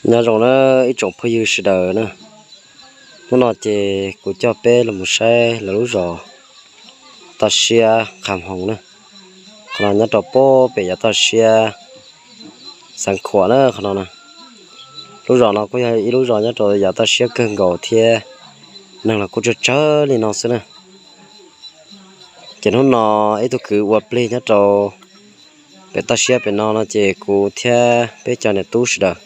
Nyob zoo na ib tsoom phooj ywg sawv daws na, hnub no ces kuv coj peb los mus saib lawv lub zos toj siab Qha Hmoov na. Qhov no nyob rau pem yav toj siab Xeev Khuam na qhov no na. Lub zos no kuj yog ib lub zos nyob rau yav toj siab kawg nkaus thiab neeg los kuj tsawg tsawg li no xwb na. Ces hnub no ib tug kwv ua plig nyob rau pem toj siab pem no no ces kuv thiab peb cov niam tub sawv daws,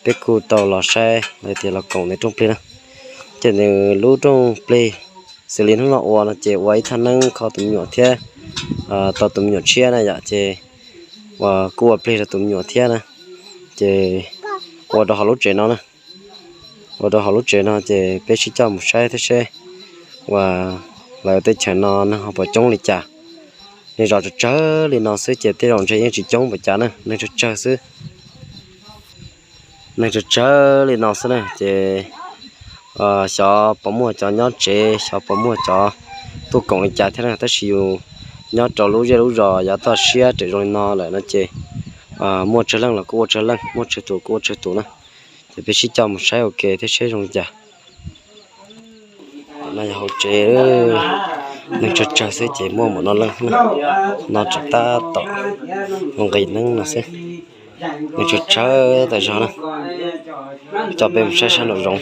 peb kuj tau los saib los tias los koom nws rooj plig na. Ces nws lub rooj plig xws li hnub no ua no ces ua ib thaj neeb kho tus me nyuam thiab tau tus me nyuam tshiab na yom, ces uas kuj ua plig rau tus me nyuam thiab na. Ces ua rau hauv lub tsev no na, ua rau hauv lub tsev no ces peb sib coj mus saib thiab seb uas lawv teb chaws no neeg ho puas coob li cas. Neeg zos tsawg tsawg li no xwb ces tej zaum ntshe yeej tsis coob npaum cas na, neeg tsawg tsawg xwb. Neeg tsawg tsawg li no xwb na ces xyov puas muaj cov nyob tsev, xyov puas muaj cov tuaj koom li cas thiab na, tab sis yus nyob rau lub zej lub zos yav toj siab raws zoo li no lawm no ces muaj tsawg leej los kuj ua tsawg leej, muaj tsawg tus kuj ua tsawg tus na. Ces peb sib coj mus saib ua ke thiab seb zoo li cas. No yog hauv tsev, neeg tsawg tsawg xwb ces muaj npaum no leej na. No tseem tab tom nqis neeb no xwb. Neeg tsawg tsawg tas zog na. Coj peb mus saib sab nraum zoov,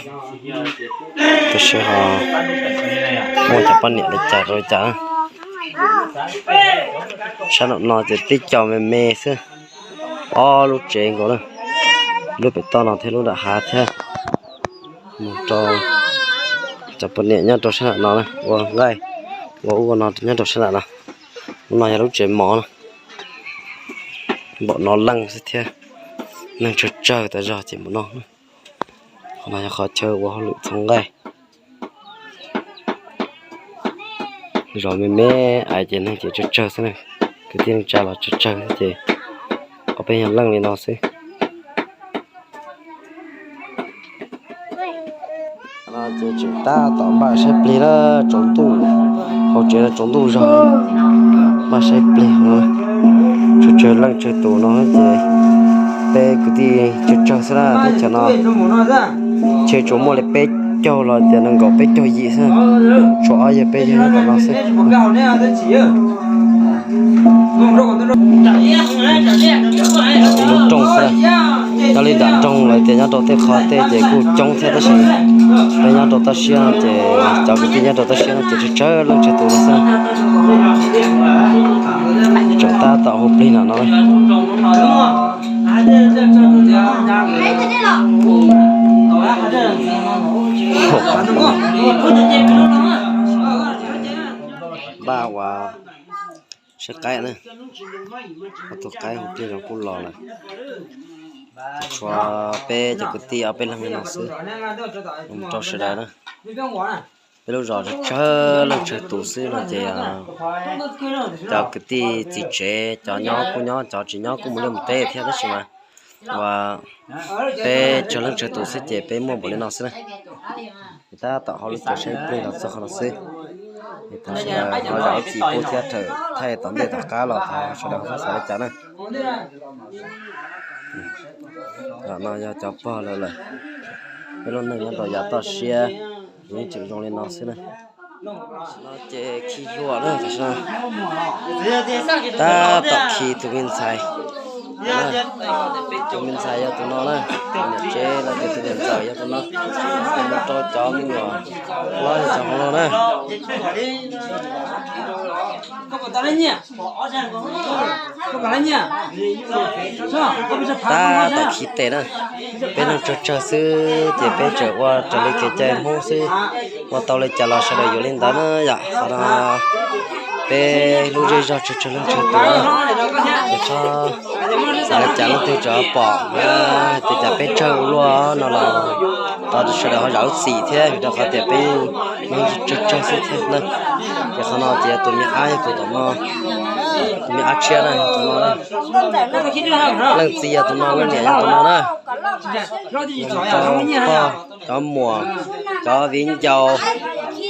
tab sis ho muaj cov poj niam li cas rau li cas na. Sab nraum no ces tib co me me xwb, ob lub tsev nkaus na, lub pem toj no thiab lub nram hav thiab. Mus rau cov poj niam nyob rau sab nram no na, ua nqaij ua ub ua no nyob rau sab nram no. Lub no yog lub tsev mov na. Npaum no leej xwb thiab, neeg tsawg tsawg tas zog ces npaum no. Qhov no yog qhov chaw ua hauj lwm txhoov nqaij. Zos me me ais ces neeg ces tsawg tsawg xwb na, kwv tij neej tsa los tsawg tsawg xwb ces ob peb nyuag leej li no xwb. No ces tseem tab tom npaj saib plig na, tsaus ntuj, hauv tsev no tsaus ntuj zog, npaj saib plig no. Tsawg tsawg leej tsawg tus no ces peb kwv tij tsawg tsawg xwb na, teb chaws no ntshe tsuas muaj li peb caug los tias nees nkaum peb caug yim xwb, tshuav ob yawg peb yawg nyob tom no xwb. Ib lub rooj xwb, nyob li nram nroog lawm tias nyob rau tej qhov tej ces kuj coob thiab tab sis peb nyob rau toj siab no ces cov kwv tij nyob rau toj siab no ces tsawg tsawg leej tsawg tus no xwb. Tseem tab tom hu plig no no. Npaj ua siab qaib na, ob tug qaib hu plig zoo kuj los lawm. Tshuav peb cov kwv tij ob peb leeg li no xwb, mus rau sawv daws na. Peb lub zos tsawg leej tsawg tus xwb no ces cov kwv tij txiv tsev cov nyob kuj nyob, cov tsis nyob kuj mus liaj mus teb thiab tab sis mas uas peb tsawg leej tsawg tus xwb ces peb muaj npaum li no xwb na. Ces tab tom hauj lwm saib plig los txog qhov no xwb. Ces thov sawv daws ho zam lub txim pub thiab, thaum thaij tom ntej tom qab los thov sawv daws ho xav li cas na. Tam no yog cov pog lawv lawm, peb lub neej nyob rau yav toj siab yeej tseem zoo li no xwb na. No ces khi hlua na, tab tom khi tus me ntxhais. Tus me ntxhais yog tus no na, niam tsev los ces tus niam ntxawm yog tus no, ces mus rau cov me nyuam hlob yog cov hauv no na. Tab tom khi tes na, peb neeg tsawg tsawg xwb ces peb tseem ua raws li kev cai Hmoob xwb, ua tau li cas los sawv daws yuav li ntawd na yom. Qhov no peb lub zej zog tsawg tsawg leej tsawg tus na, ces txhob xav li cas leej twg tseem pom ces cas peb tsawg ua luaj no los thov sawv daws ho zam lub txim thiab, vim rau qhov tias peb neeg tsawg tsawg xwb thiab na. Ces qhov no ces tus me ab yog tus tom no, tus me ab tshiab na yog tus no na. Leej txiv yog tus no, leej niam yog tus no na. Cov pog, cov muam, cov viv ncaus,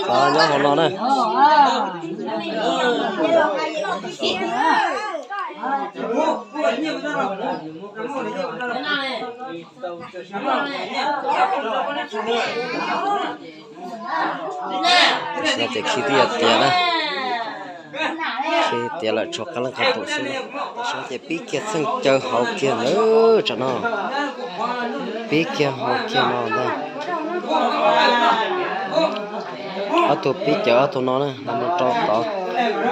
cov nyob hauv no na. Tam sim no ces khi twb yog tiav na, khi tiav lawm tshuav qee leej qee tus xwb. Tam sim no ces pib kiag txheej caw hauv kiag lawm tsam no, pib kiag hauv kiag no ntag. Ob tug pib caw ob tug no na, los mus rau tod.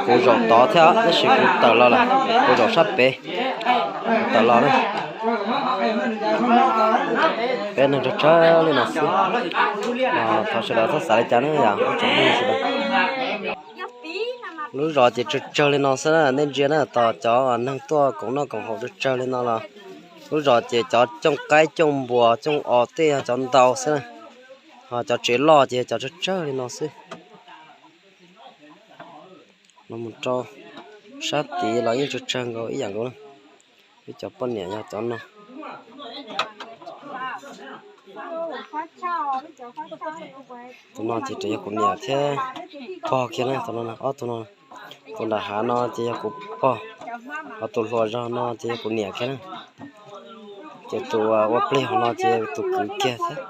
Kuv zaum tod thiab tab sis kuv tawm los lawm, kuv zaum sab pem, kuv tawm los na. Peb neeg tsawg tsawg li no xwb. Thov sawv daws txhob xav li cas na yom, ib tsoom phooj ywg sawv daws. Lub zos ces tsawg tsawg li no xwb na, nej ntsia na, tos cov neeg tuaj koom noj koom haus tsawg tsawg li no los. Lub zos ces cov cooj qaib cooj npua cooj os tej yog cov ntau xwb na, ho cov tsev loj ces yog cov tsawg tsawg li no xwb. Los mus rau sab tid los yeej tsawg tsawg nkaus ib yam nkaus na. Peb cov poj niam yog cov no. Tus no ces yog kuv niam thiab pog kiag na, tus no, ob tug no. Tus nram hav no ces yog kuv pog, ho tus hluas zog no ces yog kuv niam kiag na. Ces tus ua plig hauv no ces tus kwv kiag thiab.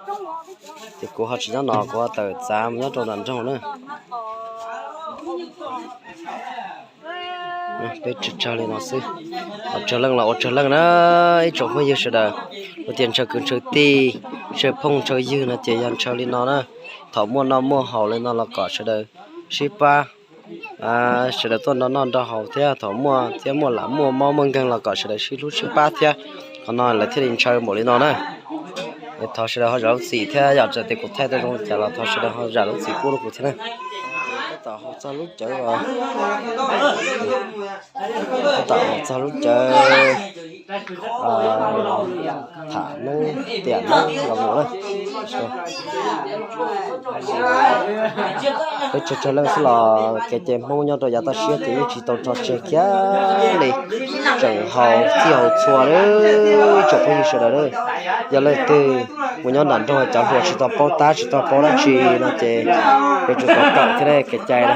Ces kuv ho tsis nyob no, kuv ho tawm txav mus nyob rau nram nroog na. Peb tsawg tsawg li no xwb. Ua tsawg leej los ua tsawg leej na, ib tsoom phooj ywg sawv daws. Lawv tias ntshaw kwv ntshaw tij, ntshaw phooj ntshaw ywg no ces yog ntshaw li no na. Thaum muaj noj muaj haus li no los kom sawv daws sib pab, sawv daws tuaj nrog noj nrog haus thiab, thaum muaj thiab muaj lam muaj mob muaj nkeeg los kom sawv daws sib hlub sib pab thiab. Qhov no lawv thiaj li ntshaw npaum li no na. Thov sawv daws ho zam lub txim thiab, yog tias kuv thaij tau zoo li cas los thov sawv daws ho zam lub txim pub rau kuv thiab na. Tab tom haus txog lub cawv, tab tom haus txog lub cawv tham neeb tiam neeb los mus na. Peb tsawg tsawg leej xwb los kev cai Hmoob nyob rau yav toj siab ces yeej tsis tau tso tseg kiag li. Tseem haus txij haus txhua li, tsoom phooj ywg sawv daws li. Yog leej twg mus nyob nram nroog cov hluas tsis tau paub tab tsis tau paub dab tsi no ces yuav tsum tau kawm thiab kev cai na.